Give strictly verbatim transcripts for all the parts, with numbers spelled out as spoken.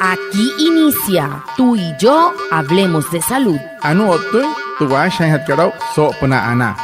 Aquí inicia Tú y yo hablemos de salud. Anuu o'ttüin tü waashajaainjatkat aa'u soo'opünaa anaa.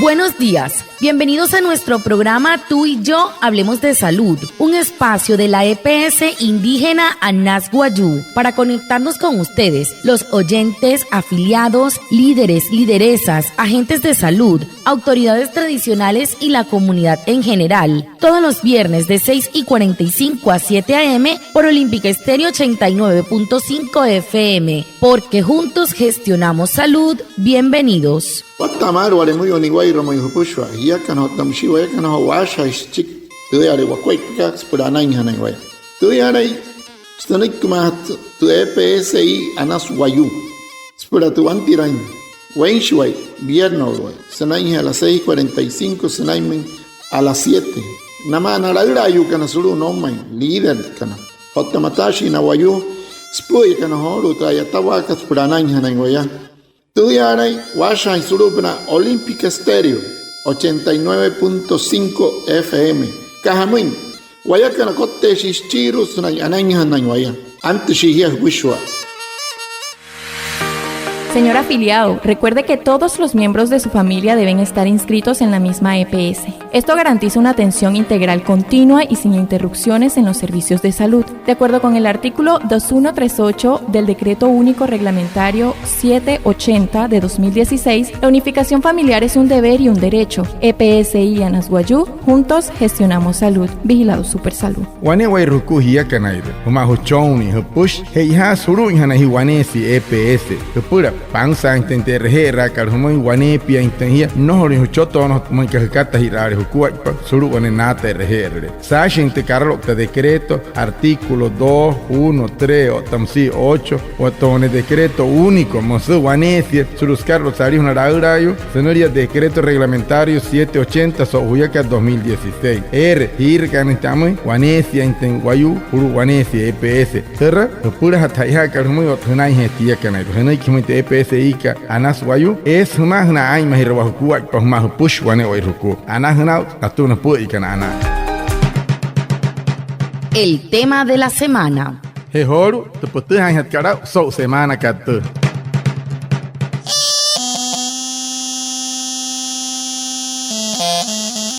Buenos días. Bienvenidos a nuestro programa Tú y yo hablemos de salud, un espacio de la E P S indígena Anas Wayuu para conectarnos con ustedes, los oyentes, afiliados, líderes, lideresas, agentes de salud, autoridades tradicionales y la comunidad en general. Todos los viernes de seis y cuarenta y cinco a siete a. m. por Olímpica Estéreo ochenta y nueve punto cinco F M, porque juntos gestionamos salud. Bienvenidos. Watta'a maalü wale müyuu niwa'irua mayuu jüpüshua jiakana otta müshii wayakana joo waashajaain süchiki tüüyale wakuaippakat süpüla anainjanain waya. Tüüyalai sünüikimaajatü tü E P S I Anas Wayuu süpüla tü wantiraain weinshiwai, vierno'uluwai, sünainjee a las seis cuarenta y cinco sünainmüin a las siete. Namaa na laülaayuukana sulu'u noumain, líderkana otta mataashii na wayuu süpü'üyakana joolu'u tü a'yatawaakat süpüla anainjanain waya. Tüüyaalain waashajaain sulu'upünaa Olímpica Estéreo ochenta y nueve punto cinco F M. Aka jamüin, wayakana kotteeshii süchiirua sünain anainjanain waya. Antüshii jia jüpüshua. Señor afiliado, recuerde que todos los miembros de su familia deben estar inscritos en la misma E P S. Esto garantiza una atención integral, continua y sin interrupciones en los servicios de salud. De acuerdo con el artículo dos uno tres ocho del Decreto Único Reglamentario siete ochenta de dos mil dieciséis, la unificación familiar es un deber y un derecho. E P S I Anas Wayuu, juntos gestionamos salud. Vigilado Supersalud. Wane'ewai jukua jiakanairua jümaa jüchonnii, jüpüshi, che'ojaasü sulu'uinjanain jia waneesia E P S. Jüpüla pansaainjatüin tü e'reje'eraakat jümüin, waneepiainjatüin jia, nnojolüin jüchotoonüin müin aka jükatajiraale jukuaippa sulu'u wane naata e'reje'erüle. Saashin tü karaloukta decreto, artículo dos, uno, tres otta müsia ocho, otta wane decreto único, müsü waneesia sulu'u sükaraloukta salijuna laülaayuu sünülia Decreto Reglamentario siete ochenta so'u juyakat dos mil dieciséis. Eere jiirakanüin tamüin waneesiainjatüin wayuu sulu'u waneesia E P S. Türa jüpülajatü che'ojaakat jümüin otta jünainjee tiakanairua. Jünüiki jümüin tü E P S I kat Anas Wayuu, eesü jümaa jünain aa'inmajirawaa jukuaippa jümaa jüpüshi wane'ewai jukua. Anajünaa'ut natüma nüpü'üyakana anaa. El tema de la semana. Je joolu'u tü pütüjaainjatkat aa'u so'u semaanakat tüü.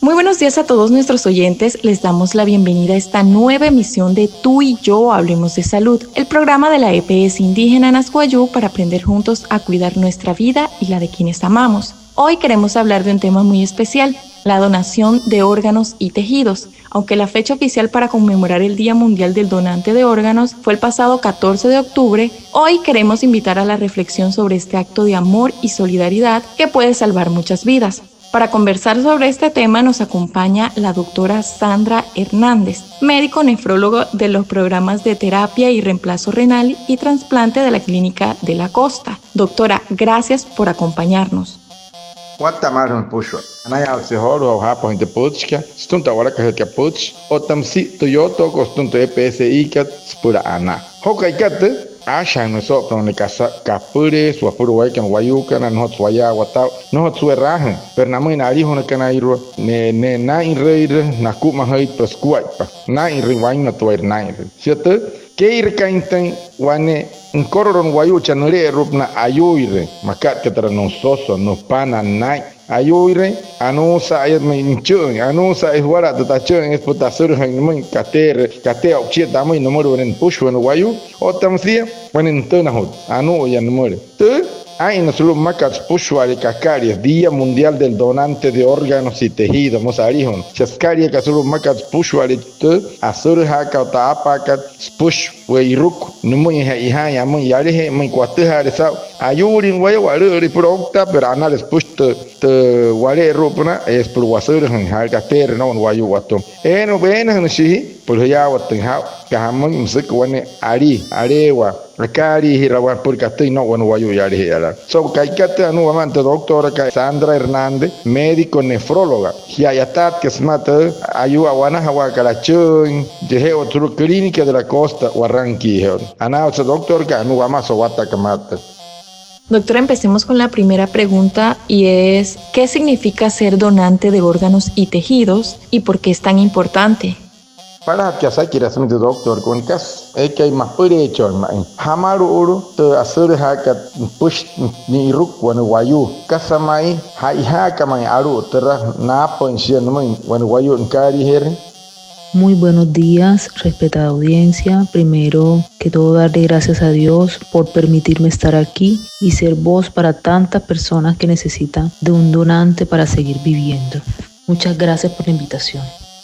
Muy buenos días a todos nuestros oyentes. Les damos la bienvenida a esta nueva emisión de Tú y yo hablemos de salud, el programa de la E P S indígena Anas Wayuu para aprender juntos a cuidar nuestra vida y la de quienes amamos. Hoy queremos hablar de un tema muy especial, la donación de órganos y tejidos. Aunque la fecha oficial para conmemorar el Día Mundial del Donante de Órganos fue el pasado catorce de octubre, hoy queremos invitar a la reflexión sobre este acto de amor y solidaridad que puede salvar muchas vidas. Para conversar sobre este tema nos acompaña la doctora Sandra Hernández, médico nefrólogo de los programas de terapia y reemplazo renal y trasplante de la Clínica de la Costa. Doctora, gracias por acompañarnos. Watta'a maalü jümüin jüpüshua. Anayaawatse joolu'u jaapajüin tü pütchikat sütüma tü a'walakajeekat pütchi otta müsia tü yootookot sütüma tü E P S I kat süpüla anaa. Joo ka'ikat tüü, aashajaain soo'opünaa wane kasa kapüleesü wapüla wayakana wayuukana, nnojotsü wayaawata aa'u, nnojotsü we'raajüin. Pero namüin na alijunakanairua, ne, ne naa'inrüirü, nakumajüitpa, sükuaippa naa'inrüin, wainmatuairü naa'inrüin. Shia tüü, kee'irakainjatüin wane nükorolo nu'wayuu chaa nüle'eru'upünaa ayuuirüin, makat aka türa nüsoso, nüpana, naa'in ayuuirüin, anuusa'aya nüchü'üin, anuusa'aya juwala tü tachü'üin süpüla tasürüjüin nümüin kateerü, kateerü o'uchia tamüin nümülüin wane nüpüshua nu'wayuu otta müsia wane nütünajut, anuu'uya nümüle. Tüü, aa'inna sulu'u mmakat süpüshua'ale kakalia Día Mundial del Donante de Órganos y Tejidos, müsü alijuna. Shia sükaliakat sulu'u mmakat süpüshua'ale tü asürüjaakat otta aapaakat süpüshi we'iruku nümüin che'ojaain amüin yalajee, müin aka watüjaale saa'u ayuulin waya, walü'ülüin süpüla ouktaa, pero anale süpüshi tü, tü wale'eru'upünaa eesü süpüla wasürüjüin jaale kateerü no'u nu'wayuu watüma. Eena, weenajünüshii jia süpüla jüyaawatüin jaa'u aka jamüin, müsü aka wane alii, aleewaa, akaaliijirawaa süpüla katüin no'u wane wayuu yalajee yalala. So'u ka'ikat tüü, anuu wamaa tü doctorakat Sandra Hernández, médico nefróloga. Jia a'yataatkat sümaa tü ayuu a'wanajawaakat achü'üin, cheje'ewat sulu'u Clínica de la Costa, Barranquillajee. Anayaawatse doctorakat, anuu wamaa so'u watta'akat maalü tüü. Doctora, empecemos con la primera pregunta y es, ¿qué significa ser donante de órganos y tejidos y por qué es tan importante? Palajatka asakiraa sümüin tü doctorkana, wane kasa eekai mapüleechoin ma'i jamalu'ulu tü asülajaakat nüpüshi ni'iruku wane wayuu, kasa ma'i ja'ijaaka ma'i alu'u türa naapüin shia nümüin wane wayuu nükaaliijeere. Muy buenos días, respetada audiencia. Primero que todo, darle gracias a Dios por permitirme estar aquí y ser voz para tantas personas que necesitan de un donante para seguir viviendo. Muchas gracias por la invitación.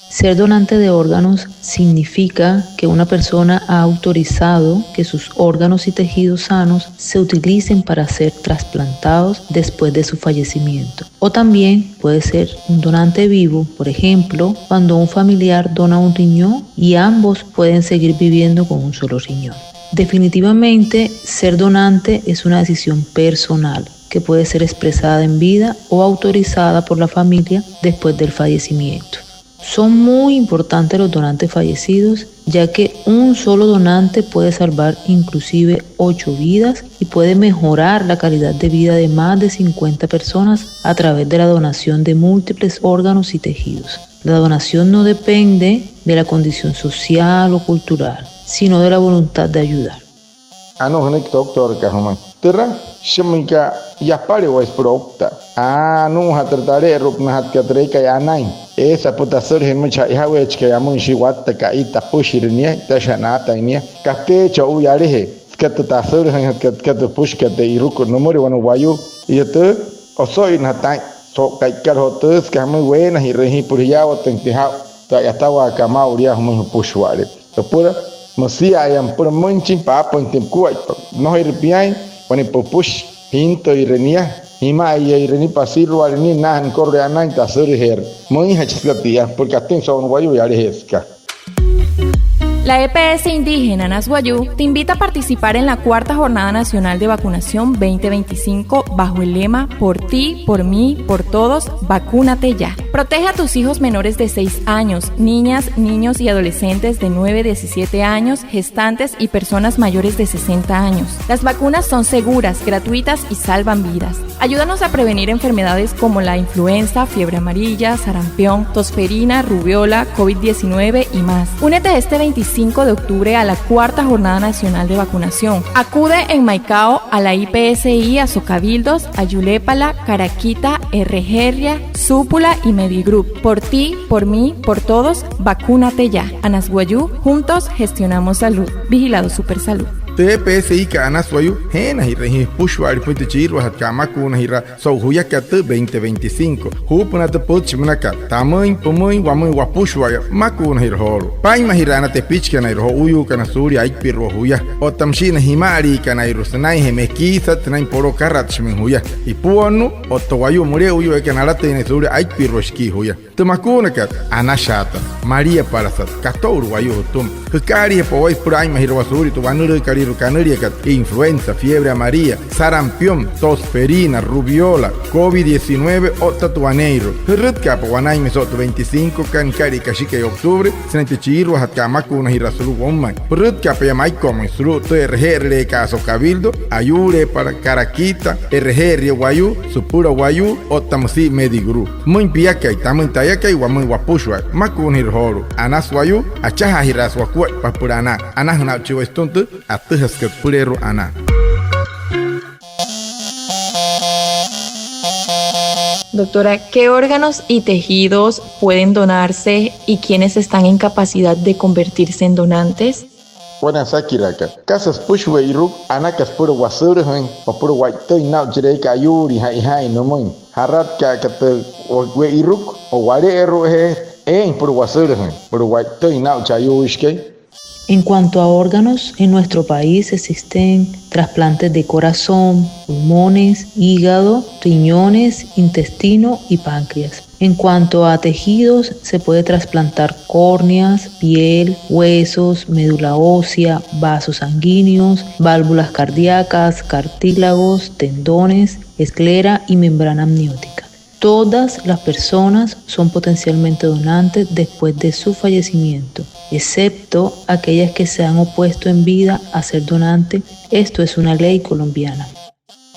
Ser donante de órganos significa que una persona ha autorizado que sus órganos y tejidos sanos se utilicen para ser trasplantados después de su fallecimiento. O también puede ser un donante vivo, por ejemplo, cuando un familiar dona un riñón y ambos pueden seguir viviendo con un solo riñón. Definitivamente, ser donante es una decisión personal que puede ser expresada en vida o autorizada por la familia después del fallecimiento. Son muy importantes los donantes fallecidos, ya que un solo donante puede salvar inclusive ocho vidas y puede mejorar la calidad de vida de más de cincuenta personas a través de la donación de múltiples órganos y tejidos. La donación no depende de la condición social o cultural, sino de la voluntad de ayudar. Anuu jünüiki doctorka jümüin: türa, shia müinka yapale waya süpüla ouktaa. Aa, anuujatü türa tale'eru'upünajatkat türa eekai anain, eesü apüla tasülajüin müshi ja'ijaweechikai amüin shia watta ka'i tapüshire nia, tasha naatain nia. Kateechi o'u yalajee süka tü tasülajüinjatkat, süka tü süpüshikat tü iruku nümüle wane wayuu. Yaa tü oso'innajatü aa'in so'u ka'ikat joo tü, süka jamüin weenajirüin jia süpüla jiyaawatüinjatüin jaa'u tü a'yatawaakat maa'ulu yaa jümüin jüpüshua'ale. Süpüla müsia'aya, süpüla müinjachin paapüinjatüin pukuaippa. Nnojoire piain wane püpüshi jintüire nia, jima'aiyaire nia, pasiruale nia, nnaajünüin nukoroloi anain tasülajeerü. Müinjachi süka tia, porque atüjüin so'u wane wayuu yalajee süka. La E P S indígena Anas Wayuu te invita a participar en la cuarta Jornada Nacional de Vacunación veinte veinticinco bajo el lema: "Por ti, por mí, por todos, vacúnate ya". Protege a tus hijos menores de seis años, niñas, niños y adolescentes de nueve a diecisiete años, gestantes y personas mayores de sesenta años. Las vacunas son seguras, gratuitas y salvan vidas. Ayúdanos a prevenir enfermedades como la influenza, fiebre amarilla, sarampión, tosferina, rubéola, covid diecinueve y más. Únete este veinticinco de octubre a la cuarta Jornada Nacional de Vacunación. Acude en Maicao a la I P S I, Asocabildos, Ayuuleepala, Karaquita, Erejeeria, Supula y Medigroup. Por ti, por mí, por todos, vacúnate ya. Anas Wayuu, juntos gestionamos salud. Vigilado Supersalud. Tü E P S I kat Anas Wayuu, jeenajirüin jia jüpüshua'ale jümüin tü chiiruajatkat amakuunajiraa so'u juyakat tü veinte veinticinco. Juupünaa tü pütchi münakat: tamüin, pümüin, wamüin wapüshua'aya, mmakuunajira joolu'u. Paa'inmajira na tepichikanairua jo'uyuukana suulia aipirua juya, otta müshii na jima'aliikanairua sünainjee mekiisat, sünain poloo akaratshimüin juya. Ipuonnuu otta wayuu müle'uyuu eekana alatüin naya suulia aipirua shikii juya. Tü makuunakat, anashaata, maliapalasat, kato'ulu wayuu jütüma. Jükaaliijapa waya süpüla aa'inmajirawaa suulia tü wanülüükalüirua kanüliakat: influenza, fiebre amarilla, sarampión, tosferina, rubéola, covid diecinueve otta tü waneeirua. Jürütkaapa wanainmüin so'u tü veinticinco kat nükalia kashikai octubre sünain tü chiiruajatkat amakuunajiraa sulu'u woumain. Pürütkaapa yaa Maiko'umüin sulu'u tü e'reje'erüleekat Asocabildo, Ayuuleepala, Karaquita, Erejeeria Wayuu, Supula Wayuu otta müsia Medigroup. Pümüin piakai, tamüin tayakai, wamüin wapüshua, mmakuunajira joolu'u. Anas Wayuu, achajaajiraasü wakuaippa süpüla anaa. Anajüna aa'uchi waya sütüma tü atüjasükat süpüleerua anaa. Doctora, ¿qué órganos y tejidos pueden donarse y quiénes están en capacidad de convertirse en donantes? Wane asakiraaka: ¿kasa süpüshi we'iruku anaka süpüla wasülajüin o süpüla wa'itüin naa'u chi eekai ayuulin ja'ijaain nümüin? ¿Jaratkaaka tü we'iruku o wale'eru'ujee eein süpüla wasülajüin, süpüla wa'itüin naa'u chi ayuuishikai? En cuanto a órganos, en nuestro país existen trasplantes de corazón, pulmones, hígado, riñones, intestino y páncreas. En cuanto a tejidos, se puede trasplantar córneas, piel, huesos, médula ósea, vasos sanguíneos, válvulas cardíacas, cartílagos, tendones, esclera y membrana amniótica. Todas las personas son potencialmente donantes después de su fallecimiento, excepto aquellas que se han opuesto en vida a ser donante. Esto es una ley colombiana.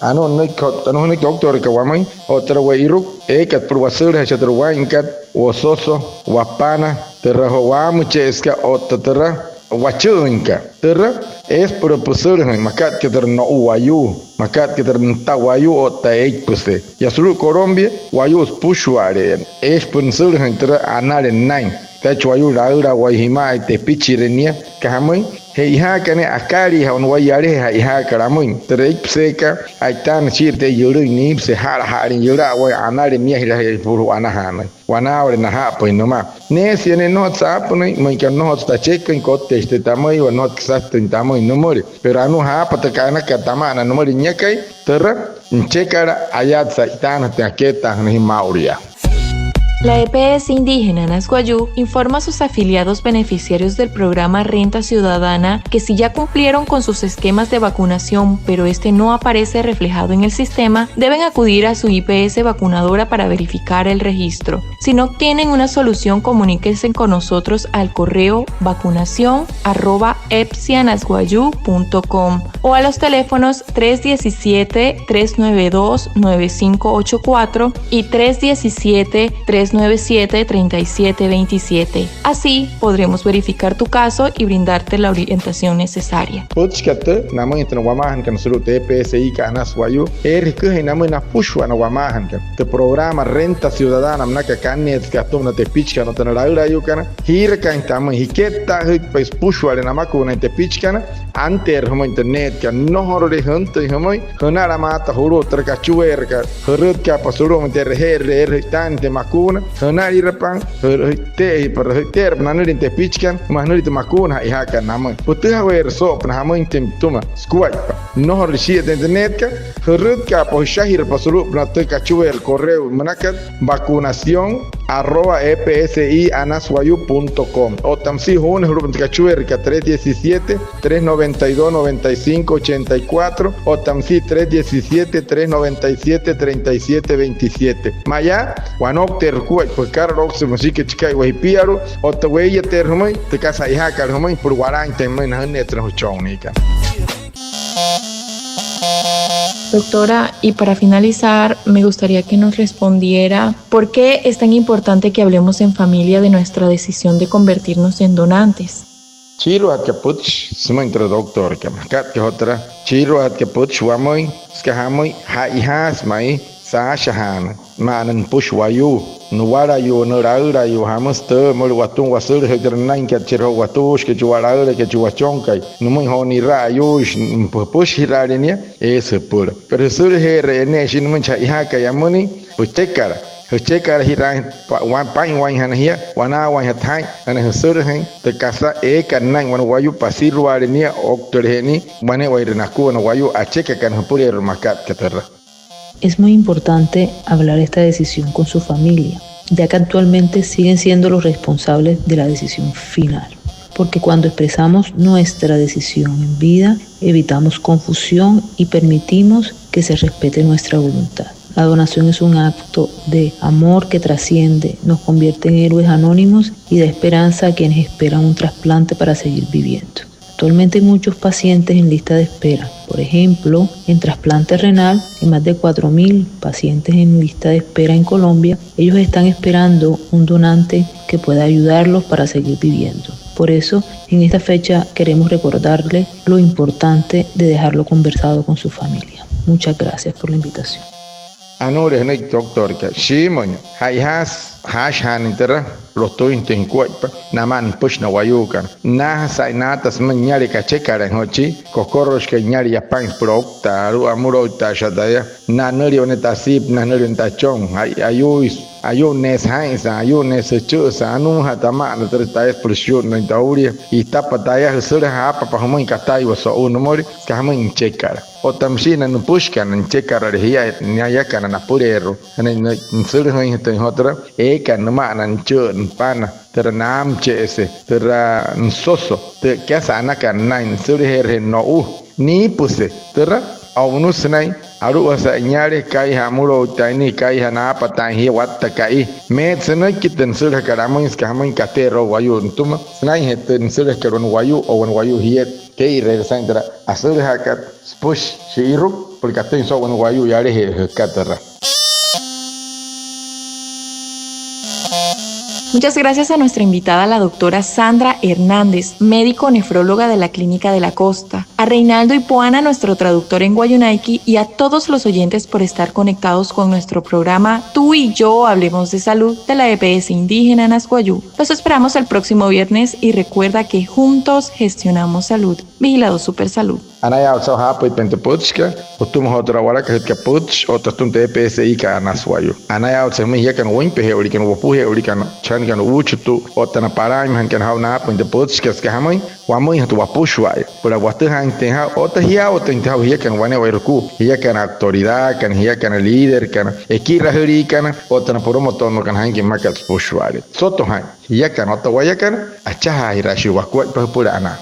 Anuu nünüiki, anuu nünüiki doctorkat wamüin, otta türa we'iruku eekat süpüla wasülajaa shia türa waa'inkat, wososo, wapana, türa joo waamüche'esekat otta türa wachü'üinkat. Türa eesü süpüla püsülajüin, makat aka türa no'u wayuu, makat aka türa nüta wayuu otta eeipüse. Yaa sulu'u Colombia, wayuu süpüshua'ale'eya, eeshi süpüla nüsülajüin türa anale nünain. Tachi wayuu laülaa waya jima'ai tepichire nia, süka jamüin, che'ojaaka ne'e akaaliijaa wane wayuu yalajee che'ojaakat amüin. Türa eeipüseekat, a'itaanüsü shii'iree tü yülüin niipüse, ja'laja'alüin yülaa waya anale niajirajee süpüla anajaanüin. Wanaawale naja'apüin nümaa. Neesia ne'e nnojotsü aapünüin, müin aka nnojotsü tacheküin, kotteechi taya tamüiwa, nnojotsü kasatüin tamüin nümüle. Pero anuu jaapata aka anakat tama'ana nümüle niakai, türa nüchekala ayatsü a'itaanajatüin akeetaajünüin jia maa'ulu yaa. La E P S indígena Anas Wayuu informa a sus afiliados beneficiarios del programa Renta Ciudadana que si ya cumplieron con sus esquemas de vacunación, pero este no aparece reflejado en el sistema, deben acudir a su I P S vacunadora para verificar el registro. Si no obtienen una solución, comuníquense con nosotros al correo vacunación arroba epsianaswayuu punto com o a los teléfonos tres diecisiete, tres nueve dos, nueve cinco ocho cuatro y tres diecisiete, tres nueve siete, treinta y siete veintisiete. Así podremos verificar tu caso y brindarte la orientación necesaria. Pütchikat tüü namüinjatü na wamaajanakana sulu'u tü E P S I kat Anas Wayuu, eere jüküjain namüin napüshua na wamaajanakana. Tü programa Renta Ciudadana münaka kanneetsükat atüma na tepichikana otta na laülaayuukana, jiirakaainjatü amüin, jikettaajüitpa süpüshua'ale namakuuna na tepichikana, anteerü jümüin tü nneetkat, nnojorule jüntüin jümüin, jünalamaata julu'u türa kachueerakat, jürütkaapa sulu'umüin tü e'reje'erüle eere jü'itaanüin tü makuuna, jünalirapa, jü-, jü'ite'erapa, jü'ite'erapa nanülia na tepichikana, sümaa jünülia tü makuuna che'ojaakat namüin. Pütüjaweerü soo'opünaa jamüinjatüin pütüma sukuaippa. Nnojorule shii'iyatüin tü nneetkat, jürütkaapa, jüshajirapa sulu'upünaa tü kachueera correo münakat, vacunación arroba epsianaswayuu punto com. Otta müsia juune julu'upünaa tü kachueerakat tres diecisiete, tres noventa y dos, noventa y cinco, ochenta y cuatro, otta müsia tres diecisiete, tres noventa y siete, treinta y siete veintisiete. Mayaa, wanoukteerü jukuaippa jükaraloukse müshiki chika'iwa jipialu'u, otta wee'iyateerü jümüin tü kasa che'ojaakat jümüin süpüla walaainjatüin jümüin na jünneetse na jüchonniikana. Doctora, y para finalizar, me gustaría que nos respondiera, ¿por qué es tan importante que hablemos en familia de nuestra decisión de convertirnos en donantes? Chiiruajatkat pütchi sümüin türa doctorkat, makat aka joo türa, chiiruajatkat pütchi wamüin, süka jamüin, che'ojaasü ma'i saashajaanüin ma'ana nüpüshi wayuu, nuwalayuu, nülaülayuu, jamüsü tüü, müleka watüma wasülajüin türa nünainkat, chi joo watuushikai, chi walaülakai, chi wachonkai, nümüin joo ni'ra'ayuuishi, nüpüshijiraale nia, eesü jüpüla. Pero jüsülaje'erüle ne'e shia nümüin chi che'ojaakai amüin, püchekala, jüchekalajiraainjatü, pa-, wa-, paa'inwainjana jia, wanaawainjatü jaa'in, sünain jüsülajüin tü kasa eekat nünain wane wayuu, pasiruaale nia, ouktüleje nia wane'ewai nakua na wayuu achekakana jüpüleerua makat aka türa. Es muy importante hablar esta decisión con su familia, ya que actualmente siguen siendo los responsables de la decisión final, porque cuando expresamos nuestra decisión en vida, evitamos confusión y permitimos que se respete nuestra voluntad. La donación es un acto de amor que trasciende, nos convierte en héroes anónimos y da esperanza a quienes esperan un trasplante para seguir viviendo. Actualmente hay muchos pacientes en lista de espera. Por ejemplo, en trasplante renal hay más de cuatro mil pacientes en lista de espera en Colombia. Ellos están esperando un donante que pueda ayudarlos para seguir viviendo. Por eso, en esta fecha queremos recordarle lo importante de dejarlo conversado con su familia. Muchas gracias por la invitación. Anuule jünüiki doctorkat, shiimüin, che'ojaasü jaashajaanüin türa, lotüinjatüin jukuaippa namaa nüpüshi na wayuukana. Nnaajasa saa'in naata sümüin niale kachekalain joo chi kokoroloshikai, niale yapain süpüla ouktaa, alu'u amülouktaashi taya, na anülia wane tasiipü, na anülia wane tachon, ay-, ayuuisü, ayu'nneesü jaa'insa'a, ayu'nneesü jüchü'üsa'a, anuujaa tama'ana türa taya süpüla shiyu'nnüin toulia, i'itapa taya, jüsülaja, aapapa jümüin kataiwa so'u nümüle, süka jamüin, nüchekala. Otta müshii na nüpüshikana, nüchekalale jia nayakana napüleerua, sünain nüsülajüinjatüin joo türa eekat nüma'ana nüchü'ü, nüpana, türa naamüche'ese, türa nüsoso, tü kasa anakat nünain, nüsülajeerü je no'u, niipüse, türa o'unüsü sünain alu'ujasa niale, kaija amülouktaain nia, kaija naapataain jia watta ka'i. Meerü sünüiki tü nüsülajakat amüin, süka jamüin, kateerü o'u wayuu nütüma sünainjee tü nüsülajakat wane wayuu o wane wayuu jiet. Kee'ireere saa'in türa asülajaakat süpüshi shi'iruku süpüla katüin so'u wane wayuu yalajee jükatüra. Muchas gracias a nuestra invitada, la doctora Sandra Hernández, médico nefróloga de la Clínica de la Costa, a Reinaldo Ipuana, nuestro traductor en wayuunaiki, y a todos los oyentes por estar conectados con nuestro programa Tú y yo hablemos de salud de la E P S Indígena Anas Wayuu. Los esperamos el próximo viernes y recuerda que juntos gestionamos salud. Vigilado Supersalud. Anayaawatsü saa'u jaapüitpain tü pütchikat, jütüma joo türa a'walakajütkat pütchi otta jütüma tü E P S I kat Anas Wayuu. Anayaawatsü jümüin jiakana wüinpeje'ewaliikana, wopuje'ewaliikana, chankana uuchitu otta na palaainmajanakana saa'u naapüin tü pütchikat, süka jamüin, wamüinjatü wapüshua'aya süpüla watüjaainjatüin saa'u otta jiyaawatüinjatüin saa'u jiakana wane'ewai jukua, jiakana autoridadkana, jiakana líderkana, ekirajüliikana otta na promotornuukana sainküin mmakat süpüshua'ale. Soto jaa'in jiakana otta wayakana, achajaajiraashii wakuaippa süpüla anaa.